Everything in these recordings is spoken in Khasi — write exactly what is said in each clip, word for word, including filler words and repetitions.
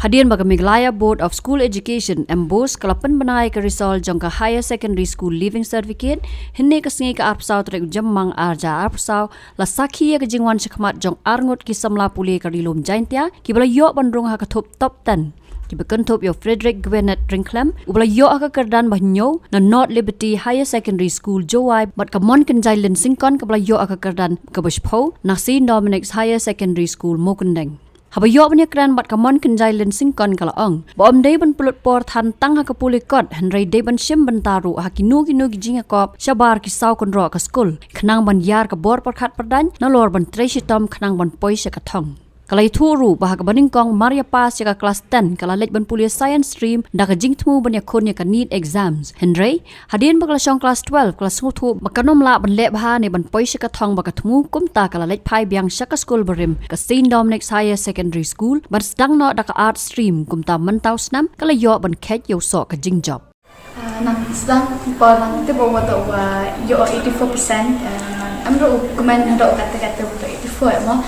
Hadien ba ka Meghalaya Board of School Education, MBOSE, ka la pynbna ïa ka result jong ka Higher Secondary School Leaving Certificate, hynne ka sngi ka arphew saw tarik u Jymmang arhajar arphew saw, la sakhi ïa ka jingwan shakhmat jong arngut ki samla pule ka Ri Lum Jaiñtia, kiba la ïoh ban rung ha ka thup top ten. Kiba kynthup ïa u Frederick Gwinnett Ryngkhlem, uba la ïoh ha ka kyrdan ba hynñiew, na North Liberty Higher Secondary School Jowai, bad ka Monkynjailin Syngkon kaba la ïoh ha ka kyrdan kaba shiphew, na Saint Dominic's Higher Secondary School Mawkyndeng. Haba ïoh ban ïakren bad ka Monkynjailin Syngkon ka la ong ba ym dei ban pynlut por than tang ha ka pule kot, hynrei dei ban shim bynta ruh ha kino kino ki jingïakop shabar ki saw kynroh ka skul, khnang ban ïar ka bor pyrkhat pyrdaiñ nalor ban trei shitom khnang ban poi sha ka thong. Ka la ïathuh ruh ba ha kaba nyngkong mar ïa pass ïa ka klas ten ka la leit ban pule science stream da ka jingthmu ban ïakhun ïa ka NEET exams. Hynrei hadien ba ka la shong klas twelve ka la sngewthuh ba kan ym lah ban leh bha ne ban poi sha ka thong ba ka thmu, kumta ka la leit phai biang sha ka skul barim, ka Saint Dominic's Higher Secondary School, ban sdang noh da ka Arts stream, kumta mynta u snem ka la ïoh ban kheit ïa u soh ka jingjop. Ah, nang sdang por nang tip ba u toh wa ïoh eighty-four percent. Ah, em ruh u kmen haduh katte katte u toh eighty-four mo.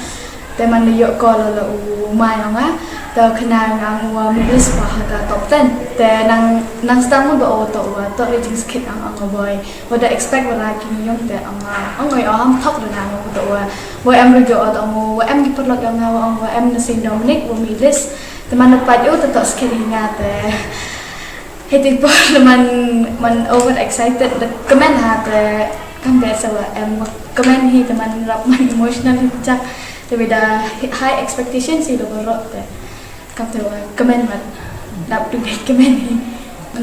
Te man da ïoh call la u ma ïa nga, te u khynnah nga u wa medalist wa ha ka top ten. Te nang, nang sdang mo ba u toh wa toh le jingskit ang ang boy. Wa da expect wa la ki ïong te ang ang oi am thok da nang u toh wa. Wa em ruh ïoh toh wa em ki paralok ïa nga wa em na Saint Dominic wa medalist. Te man da pat ïoh te toh skit hi nga te. Hei te por man, man over excited da kmen ha te, kam biasa wa em kmen hi te man rap man emotional hi jak. Te bida high expectation hi da baroh te. Kam te wa kmen man dap tu kmen hi.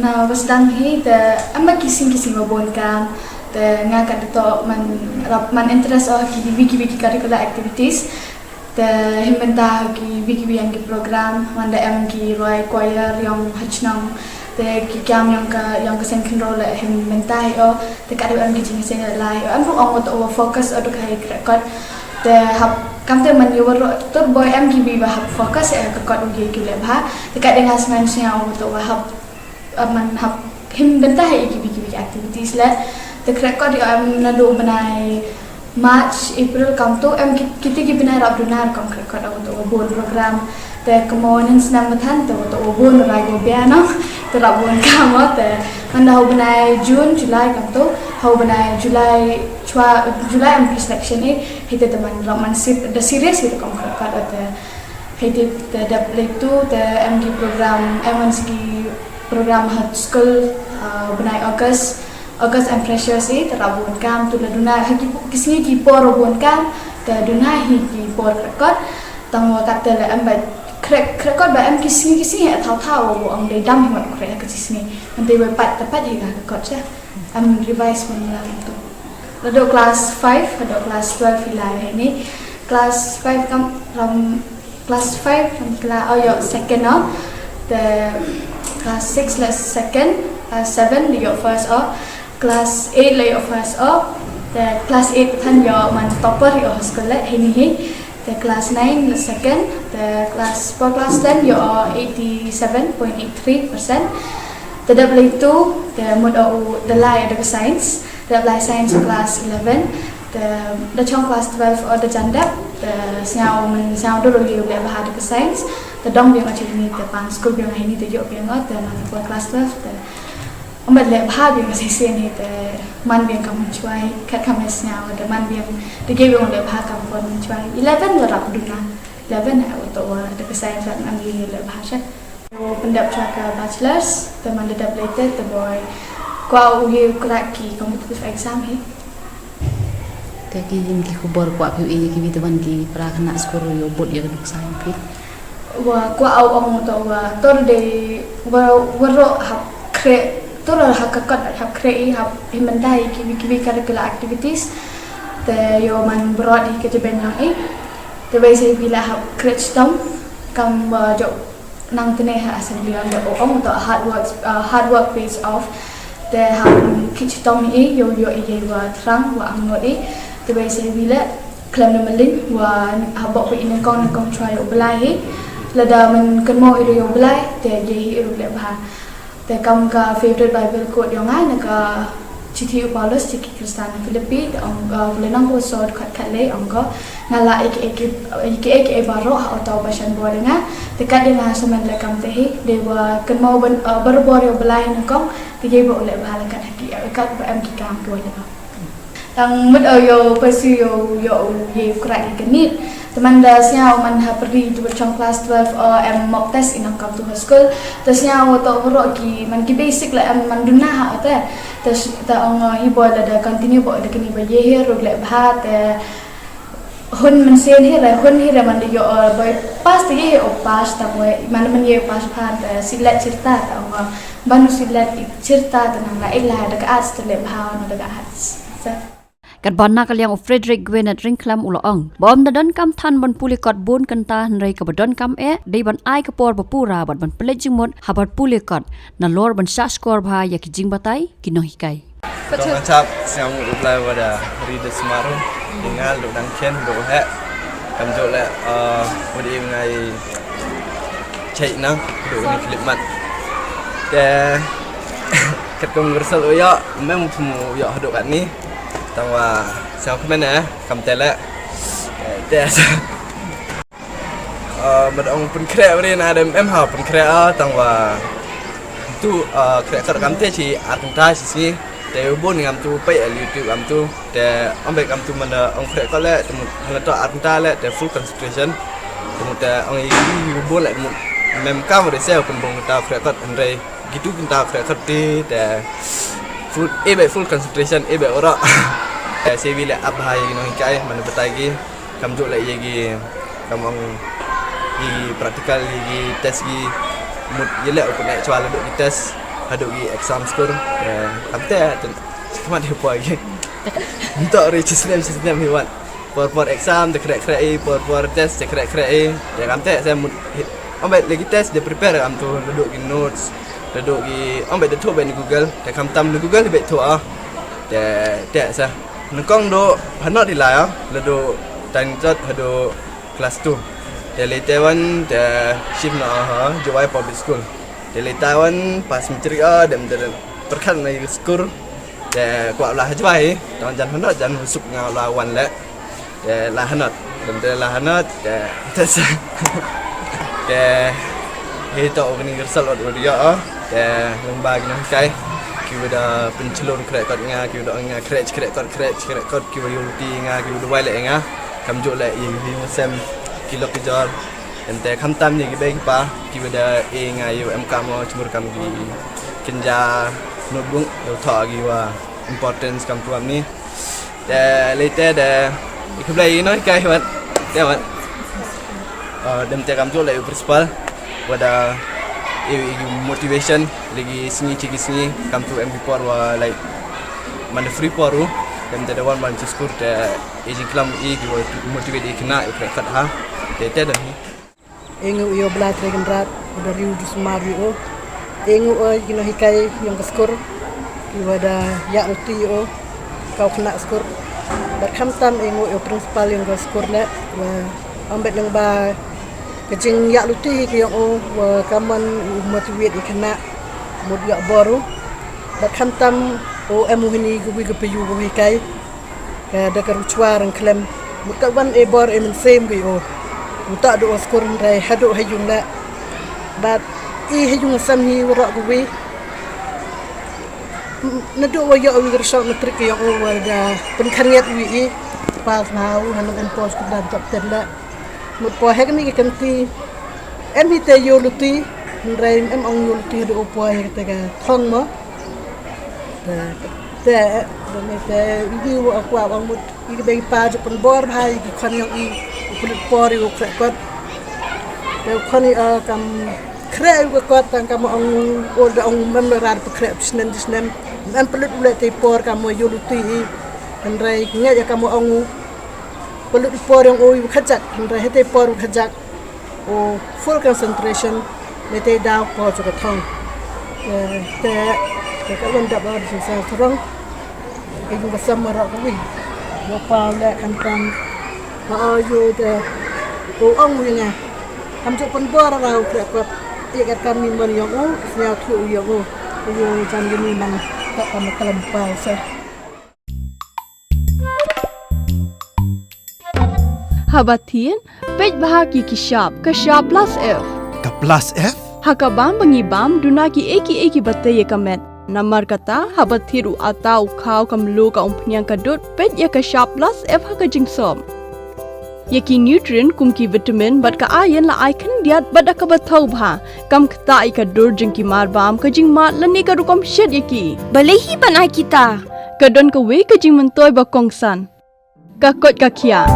Na wa sdang hi te em ba ki sing ki sing wa bun kam. Te nga ka da toh man rap man interest o ki wiki wiki curricular activities. Te hynmen ta ki wiki wiki ki program, man da em ki rwai choir ïong ha chnong. Te ki kam ïong ka, ïong ka seng khynraw la hynmen ta hi o. Te ka da em ki jingïaseng la hi o. Em ruh ong wa toh wa focus o duk ha i kreh kot. Te hap kam te man ïa wa ruh tur boy em ki bi ba hap focus ïa ka kot u ye ki leh bha. Te ka da nga smen snya ong wa toh wa hap, ah, man hap hynmen ta hi ki bi ki bi activities le. Te kreh kot ïa em naduh bnai March, April kam tu em ki, kiti ki bnai rap duna kam kreh kot ong wa toh wa bun program. Te kamo nen snem ba than te wa toh wa bun rai go bia no. Te rap bun kam o te man da ha u bnai June, July kam tu, ha u bnai July chwa, July em ki selection i, hi te te man rap man sir, da serious hi te kam kreh kot o te. Hei te, te dep leit tu te em ki program, em wan ki program ha skul, ah, bnai August, August em freshers hi, te rap bun kam tu la duna ha ki, ki sngi ki por bun kam, te duna hi ki por kreh kot, tang wa kat te la em ba kreh, kreh kot ba em ki sngi ki sngi ha thaw thaw wa ong dei dam hi wa kreh ha ki sngi. Ngan te wa pat te pat hi ka kot sha. Em revise pun la tu. Naduh class five, naduh class twelve hi la hi ni. Class five kam ram Class five kam kla o ïoh second o. Te class six la second, class seven la ïoh first o. Class eight la ïoh first o. Te class eight than ïoh man topper ïoh ha skul le hi ni hi. Te class nine la second, te class four class ten ïoh eighty-seven point eight three percent. Te dep leit tu, te mut o u te lai da ka science. Te dep lai science class eleven. Te da chong class twelve o da jan dep. Te sñiaw men sñiaw dur u leh bha da ka science. Te dong biang o chini te pan school biang hini te ïoh biang o te man te class twelve te. Ym pat leh bha biang shisien hi te man biang kam chwai kat kam sñiaw te man biang te ge biang leh bha kam pon chwai. Eleven la rap duna. Eleven ha u to wa da ka science rat man leh bha sha. Pyndep chwa ka bachelors, te man da dep lei te, te boi kwah u ïa u crack ki competitive exam hi. Te ki ïing ki khubor kwah phi u ïa kiwi te ban ki para khynnah skur ïa u bud ïa ka nuksa ïa phi. Wa kwah u ong to wa tor de wa waroh hap khreh, tor ha ka kot hap khreh i hap hi mynta ïa kiwi kiwi curricular activities. Te ïoh man brot hi ka jeben ïong i. Te bai sa ïa phi la hap khreh chitom kam wa jok nang tene ha assembly ong da ong to hard work, uh, hard work pays off. Te ha ki chitom i ïoh ïoh i wa thrang wa angnud i. Te bai sa wi le khlem na malin wa ha bok i nyngkong nyngkong chwa ïoh blai hi. Lada men kynmaw i ïoh blai te ye hi ïoh le bha. Te kam ka favorite Bible quote ïong ai na ka Shithi u Paulus sha ki Khristan Philippi, te ong, uh, lynnong kaba saw, dkhot khatlei, ong ko, nga lah ïa kiei kiei, ïa kiei kiei baroh ha uta uba sngewbha ïa nga, te kat ïa nga sngewbha leh kam te hi, dei ba kynmaw ban, uh, barabor ïa u Blei ha nyngkong, te ïa ba u leh bha leh kat ha ki, uh, kat ba em ki kam kiba leh bha. Tang mut, uh, ïa u Percy ïa u, ïa u, ïa u krak ïa ka NEET. Te man da sngew man ha pyrdi tu ba chong class twelve, uh, em mock test i nang kam tu ha skul. Te sngew to baroh ki man ki basic la em man duna ha te. Te s-, te ong, uh, hi boi lada continue boi da kini ba ïa hi ruh leh bha te hun mynsiem hi la hun hi la man da ïa, uh, boi pass te ïa hi, oh, pass tang wei man man ïa pass phan te silet chirta te ong, uh, ban u silet i chirta te nang la i la da ka arts te leh bha na da ka arts. Te Katba na ka liang u Frederick Gwinnett Ryngkhlem u la ong ba ym da donkam than ban pule kot bun kynta, hynrei kaba donkam eh dei ban ai ka por ba pura bad ban pynleit jingmut ha ban pule kot, nalor ban shah shkor bha ïa ki jingbatai ki nonghikai. Kong Achap, siang u Blai wada ri da smaru, ingal do dang ken do he, kam jo le, uh, wada ingai chai nang do ni clip mat. Te kat kong gersel uyo, mem pum uyo hado kat ni. Tang wa siang kmen eh, kam tele. Te sa. Uh, mad ong pynkhreh bri na dem em ha pynkhreh, ah, tang wa tu, uh, khreh kar kam te chi ar kynta chi si. Te u bun ngam tu pei el YouTube ngam tu. Te ong bek ngam tu manda ong khreh kar le, te mut hana to ar kynta le, te full concentration. Te mut te ong i, i u bun le, te mut mem kam re se pun bong ta khreh kar, hynrei gitu pun ta khreh kar ti, te full, e bek full concentration, e bek ora. Te se wi le ap hai nong kai, manda batai gi. Kam ju leh ïa ki, kam ong ïa ki practical, ïa ki test, ki mut ïa leh u pyneh chwa la duk ki test, ha duk ki exam skur, eh, kam te, te, khmat hi poi ki. Ntok ri chi snem, chi snem hi wan. Por por exam te khreh khreh i, por por test te khreh khreh i. Te kam te, se mut hi, ambai leh ki test de prepare kam tu, la duk ki notes, la duk ki, ambai de tu bai ni Google, te kam tam ni Google bai tu ah. Te, te sa. Nyngkong do hanot i la ïa, la do tang jot hado class two. Te lei Taiwan te shift na ha Jowai Public School. Te lei Taiwan pass matric ah, dem de pyrkhat na i skur. Te kwah la ha Jowai, tang jan hanot jan suk nga la wan le. Te la hanot, dem de la hanot, te, te sa. Te hi to ni gersel ot ot ïa, ah. Te lem ba ki nonghikai, ki wada pynchlur khreh kot nga, ki wada nga khreh khreh kot, khreh khreh kot, ki wada ïulti nga, ki wada wai le nga. Kam ju le i hi sem ki lok ki jor. Em te kham tam ni ki bei ki pa, ki wada e nga ïa em kam o chmur kam ki kynja notebook, ïa tho ki wa importance kam tu am ni. Te lei te de i khublei ïa i nonghikai wat. Te wat. Ah, dem te kam ju lei u principal. Wada i, i motivation lagi sngi chi ki sngi kam tu em ki por wa, like, man free por u. Dem te de wan man chi skur te i jingklam i ki wa motivate i khynnah i khreh khat ha. Te te de. Ïa ngu ïa u Blai Trei Kynrad, u da riewdusmar ïa u. Ïa ngu ïa ki nonghikai ïong ka skur, ki wa da ïaid luti ïa u, ka u khynnah skur. Bad khamtam ïa ngu ïa u principal ïong ka skur leh, wa ong bet lyngba ka jingïaid luti ki ïong u, wa kamon u motivate ïa khynnah, mut ïa bor u. Bad khamtam u em u hini ka wi ka payu ka hikai. Ka da ka ruchwa rang khlem. Mut ka wan e bor e mynsiem ki o. Mut ta do o skur hynrei hado ha yung la. Bad i ha yung sam hi warok ka wi. Naduh wa ïoh wi ka result matric ka ïong u wa da pynkhariat wi i. Pass na u hanang en pos ku dan top ten la. Mut po hek ni ka kynti. Em hi te ïoh luti. Hynrei em ong ïoh luti haduh u po hek te ka thong mo. Te, te, te, i di wa kwah ong mut, i ka bei pa ju pynbor bha, i ki khon ïong i, u pynlut por i u khreh kot. Te u khon i, eh, kam khreh i u khreh kot, tang kam ong, ol da ong mem rar pa khreh snem snem. Mem pynlut u leh te por kam ïoh luti i. Hynrei ngeit ïa kam ong u pynlut por ïong u i u khajak, hynrei hete por u khajak. O full concentration, me te daw ko chu ka thong. Te, te, te ka wan dap ar sa sa throng. Ke yung ka sam mara ka wi. Yo pa le kan kan. Ma o yo te. O ong wi nga. Kam chu pynbor ra u kre kot. Ye ka kam ni man yong o, snya thu yong o. Yo jan ni man. Ka ka na ka lam pau sa. Haba thied, peit bha ïa ki shap, ka shap plus F. Ka plus F? Ha ka bam ba ngi bam, duna ki ei ki ei kiba tei ïa ka met. Namar kata, haba thied u atta u khaw ka mluh ka umphniang ka dud, peit ïa ka shap plus F ha ka jingsop. Ïa ki nutrient kum ki vitamin bad ka iron la ai khyndiat bad da kaba thaw bha. Kam ktah ïa ka dur jong ki marbam, ka jingmad lane ka rukom shet ïa ki. Balei hi ban ai kita? Ka don kawei ka jingmyntoi ba kongsan. Ka koit ka khiah.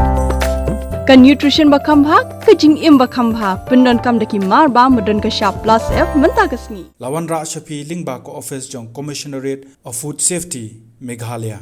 Ka nutrition ba kham bha, ka jingim ba kham bha. Pyndonkam da ki marbam ba don ka shap plus F mynta ka sngi. La wanrah sha phi lyngba ka office jong Commissionerate of Food Safety, Meghalaya.